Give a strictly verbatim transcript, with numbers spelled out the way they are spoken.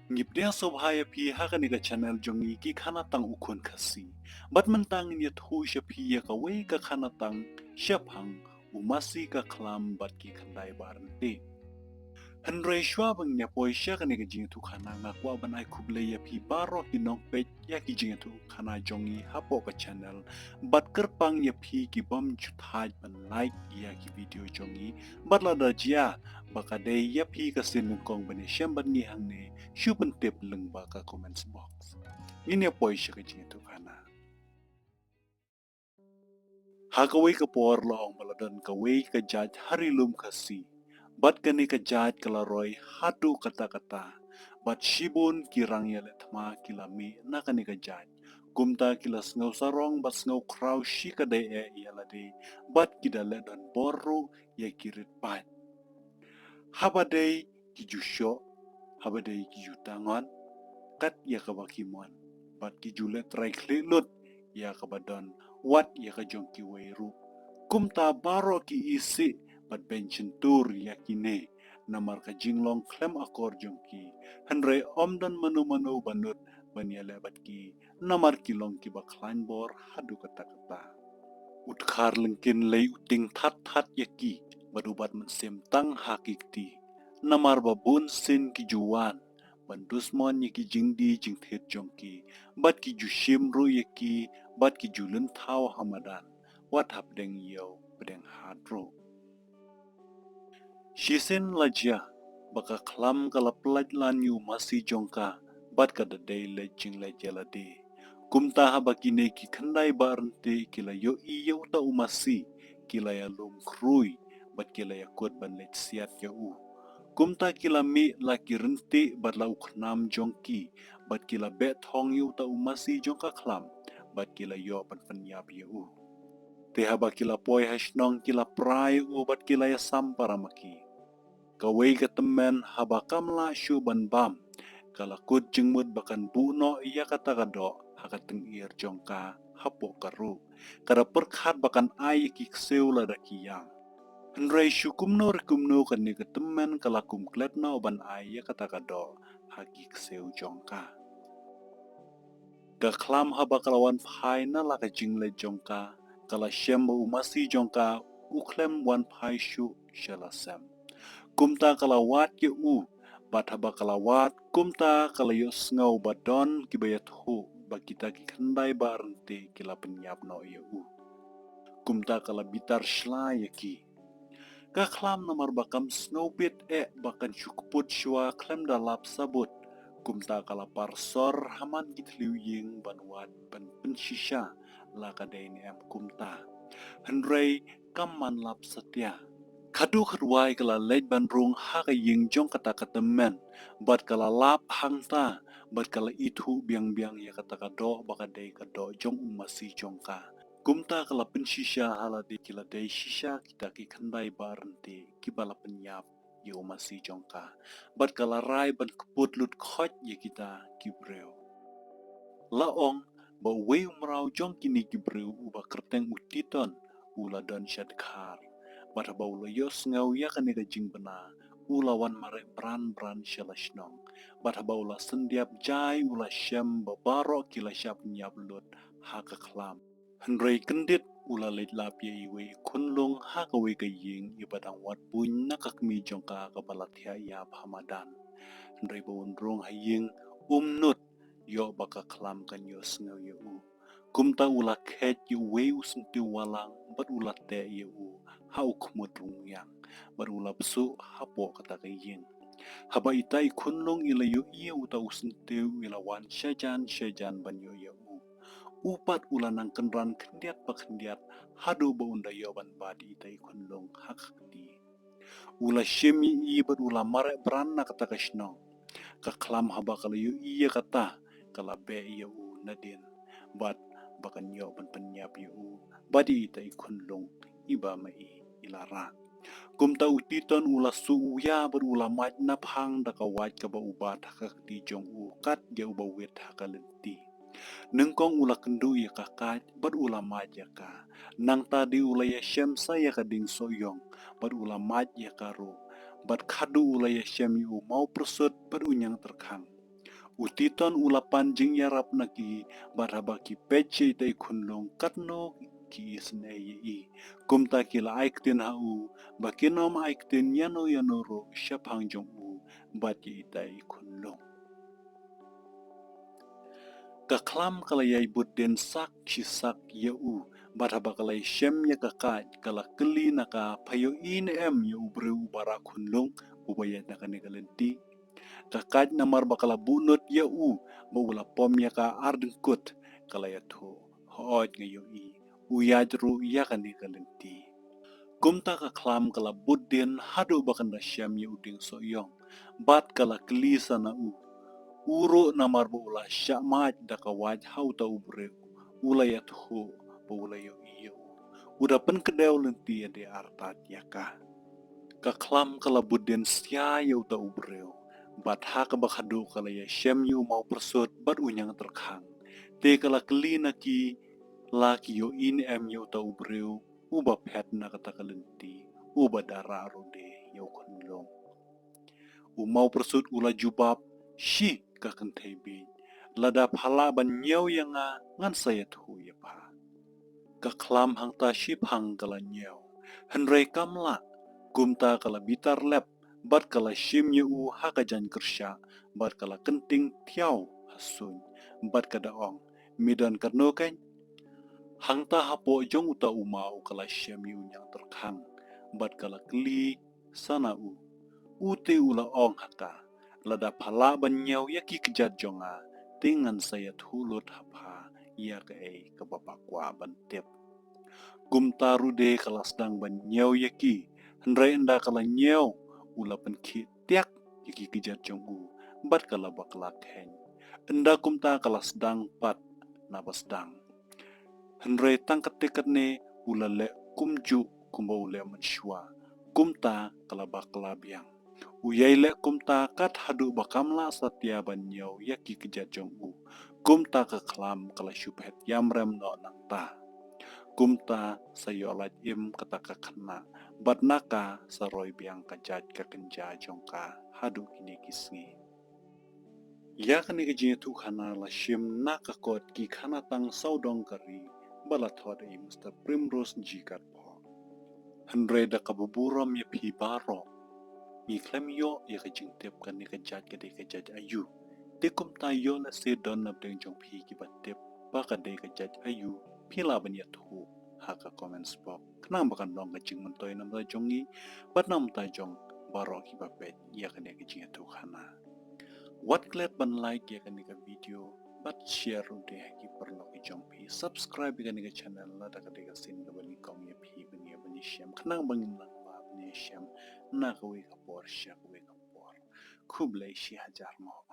Ngi pdiang sngewbha ïa phi ha kane ka channel jong ngi ki khana tang u khun Khasi. Bad mynta ngin ïathuh sha phi ïa kawei ka khana tang shaphang u masi ka khlam bad ki khyndai ba ryntih. Hynrei shuwa ba ngin ïa poi sha kane ka jingïathuh khana, nga kwah ban ai khublei ïa phi baroh ki nongpeit ïa ki jingïathuh khana jong ngi hapoh ka channel. Bad kyrpang ïa phi ki bym ju thait ban like ïa ki video jong ngi. Bad lada jia ba ka dei ïa phi ka sien nyngkong ban ïashem bad ngi hangne, shu pyntip lyngba ka comments box. Ngin ïa poi sha ka jingïathuh khana. Ha kawei ka por la ong ba la don kawei ka jait ha ri lum Khasi. Bad kane ka jait ka la roi haduh katta katta. Bad shibun ki rang ïaleh thma ki la mih na kane ka jait. Kumta ki la sngew sarong bad sngew khraw shikatdei eh ïa lade. Bad ki da leh donbor ruh ïa ki rit paid. Haba dei ki ju shoh, haba dei ki ju tangon, kat ïa kaba ki mon, bad ki ju leh trai khlieh lut ïa kaba don, wat ïa ka jong kiwei ruh. Kumta baroh ki isih bad beiñ shyntur ïa kine, namar ka jinglong khlem akor jong ki. Hynrei ym don mano mano ba nud ban ïaleh bad ki, namar ki long kiba khlaiñ bor haduh katta katta. U dkhar lyngkhin lei u tieng that that ïa ki, bad u bat mynsiem tang ha ki kti. Namar ba bun sien ki ju wan ban dusmon ïa ki jingdie jingthied jong ki, bad ki ju shim ruh ïa ki, bad ki ju lynthaw ha madan, wat hapdeng ïew pdeng hat ruh. Shisien la jia ba ka khlam ka la pyllait lan ïa u masi jong ka, bad ka da dei leit jingleit ïa lade. Kumta haba kine ki khyndai ba ryntih ki la ïohi ïa uta u masi, ki la ïalum khrui, bad ki la ïakut ban leit siat ïa u. Kumta ki la mih la ki ryntih bad la u khnam jong ki, bad ki la beh thong ïa uta u masi jong ka khlam, bad ki la ïoh ban pynïap ïa u. Te haba ki la poi ha shnong ki la pra ïa u bad ki la ïasam para ma ki. Kawei ka tymmen haba kam lah shuh ban bam, ka la kut jingmut ba kan buh noh ïa kata ka doh ha ka tyngir jong ka hapoh ka ruh. Ka da pyrkhat ba kan ai ïa ki ksiew lada ki ïam. Hynrei shu kumno re kumno kane ka tymmen ka la kum klet noh ban ai ïa kata ka doh ha ki ksiew jong ka. Ka khlam haba ka la wan phai na la ka jingleit jong ka, ka la shem ba u masi jong ka u khlem wan phai shuh sha la sem. Kumta ka la wad ïa u, bad haba ka la wad, kumta ka la ïohsngew ba don kiba ïathuh ba kita ki khyndai ba ryntih ki la pynïap noh ïa u. Kumta ka la bitar shla ïa ki. Ka khlam namar ba kam sngewbit eh ba kan shu kput shuwa khlem da lap sabut. Kumta ka la par sor ha man ki thliew ïing ban wad ban pynshisha la ka dei ne em kumta. Hynrei kam man lap satia. Khadduh khadwai ka la leit ban rung ha ka ïing jong kata ka tymmen, bad ka la lap hangta, bad ka la ithuh biang biang ïa kata ka doh ba ka dei ka doh jong u masi jong ka. Kumta ka la pynshisha ha lade ki la dei shisha kita ki khyndai ba ryntih kiba la pynïap ïa u masi jong ka. Bad ka la rai ban kput lut khoit ïa kita ki briew. La ong ba uwei u mraw jong kine ki briew uba kyrteng u Titon u la don sha dkhar. Bad haba u la ïohsngew ïa kane ka jingbna, u la wan mareh bran bran sha la shnong. Bad haba u la syndiap jai u la shem ba baroh ki la shah pynïap lut ha ka khlam. Hynrei kyndit u la leit lap ïa iwei i khunlung ha kawei ka ïing iba dang wad buiñ na ka kmie jong ka kaba la thiah ïap ha madan. Hynrei ba un rung ha ïing um nud ïoh ba ka khlam kan ïohsngew ïa u. Kumta u la khet ïa uwei u syntiew walang bad u la teh ïa u ha u khmut rungwiang bad u la bsuh hapoh kata ka ïing. Haba ita i khunlung i la ïohi ïa uta u syntiew i la wan shajan shajan ban ïoh ïa u. U pat u la nang kynran khyndiat pa khyndiat haduh ba un da ïoh ban bat ïa ita i khunlung ha ka kti. U la shim ïa i bad u la mareh bran na kata ka shnong. Ka khlam haba ka la ïohi ïa kata ka la beh ïa u nadien bad ba kan ïoh ban pynïap ïa u bad ïa ita i khunlung iba ma i i la rah. Kumta u Titon u la suh u ïa bad u la mait na phang da ka wait kaba u bat ha ka kti jong u kat ïa uba wit ha ka lynti. Nyngkong u la kynduh ïa ka kait bad u la mait ïa ka. Nangta de u la ïashem sa ïa ka ding sohïong bad u la mait ïa ka ruh. Bad khadduh u la ïashem ïa u maw pyrsut bad u ñiang tyrkhang. U Titon u la pan jingïarap na ki, bad haba ki peit sha ita i khunlung katno ki isynei ïa i. Kumta ki la ai ktien ha u ba kin ym ai ktien ïano ïano ruh shaphang jong u bad ïa ita i khunlung. Ka Khlam ka la ïai bud dien sak shi sak ïa u, bad haba ka la ïashem ïa ka Kait, ka la kylli na ka, pha ïohi ne em ïa u briew uba rah khunlung uba ïaid na kane ka lynti. Ka Kait namar ba ka la buhnud ïa u ba u la pom ïa ka ardyngkut, ka la ïathuh, hooid nga ïohi, u ïaid ruh ïa kane ka lynti. Kumta ka Khlam ka la bud dien haduh ba kan da shem ïa u dieng sohïong, bad ka la kylli sa na u. U ruh namar ba u la shah mad da ka wait ha uta u briew, u la ïathuh ba u la ïohi ïa u. U da pynkdew lynti ïa de artat ïa ka. Ka Khlam ka la bud dien sia ïa uta u briew, bad ha kaba khadduh ka la ïashem ïa u mawpyrsut bad u ñiangtyrkhang. Te ka la kylli na ki, la ki ïohi ne em ïa uta u briew uba phet na kata ka lynti, uba da rah ruh de ïa u khunlung. U mawpyrsut u la jubab, shi ka kynthei bieit, lada pha lah ban ñiew ïa nga, ngan sa ïathuh ïa pha. Ka Khlam hangta shiphang ka la ñiew, hynrei kam lah. Kumta ka la bitar lep, bad ka la shim ïa u ha ka jaiñ kyrshah, bad ka la kynting thiaw ha suiñ, bad ka da ong, me don katno keiñ? Hangta hapoh jong uta u maw ka la shem ïa u ñiangtyrkhang, bad ka la kylli sa na u. U te u la ong ha ka, lada pha lah ban ñiew ïa ki kjat jong nga, te ngan sa ïathuh lut ha pha ïa kaei kaba pha kwah ban tip. Kumta ruh de ka la sdang ban ñiew ïa ki, hynrei ynda ka la ñiew, u la pynkhih tiak ïa ki kjat jong u, bad ka la bakla kheiñ. Ynda kumta ka la sdang pat na ba sdang. Hynrei tang katei katne u la leh kumjuh kumba u leh mynshuwa, kumta ka la bakla biang. U ïai leh kumta kat haduh ba kam lah satia ban ñiew ïa ki kjat jong u. Kumta ka Khlam ka la shu phet ïamrem noh nangta. Kumta sa ïoh lait im kata ka khynnah, bad na ka sa roi biang ka jait ka kynja jong ka haduh kine ki sngi. Ïa kane ka jingïathuhkhana la shim na ka kot Ki Khana Tang Sawdong Ka Ri, ba la thot da i Mister Primrose G. Katphoh. Hynrei da kaba burom ïa phi baroh, ngi khlem ïoh ïa ka jingtip kane ka jait ka dei ka jait aïu. Te kumta ïoh lehse don napdeng jong phi kiba tip ba ka dei ka jait aïu, phi lah ban ïathuh ha ka comments box, khnang ba kan long ka jingmyntoi na bynta jong ngi bad na bynta jong baroh kiba peit ïa kane ka jingïathuhkhana. Wat klet ban like ïa kane ka video bad share ruh de ha ki paralok ki jong phi. Subscribe ïa kane ka channel lada ka dei ka sien kaba nyngkong ïa phi ban ïa ban ïashem, khnang ba ngin nang ba ban ïashem na kawei ka por sha kawei ka por. Khublei shihajar nguh.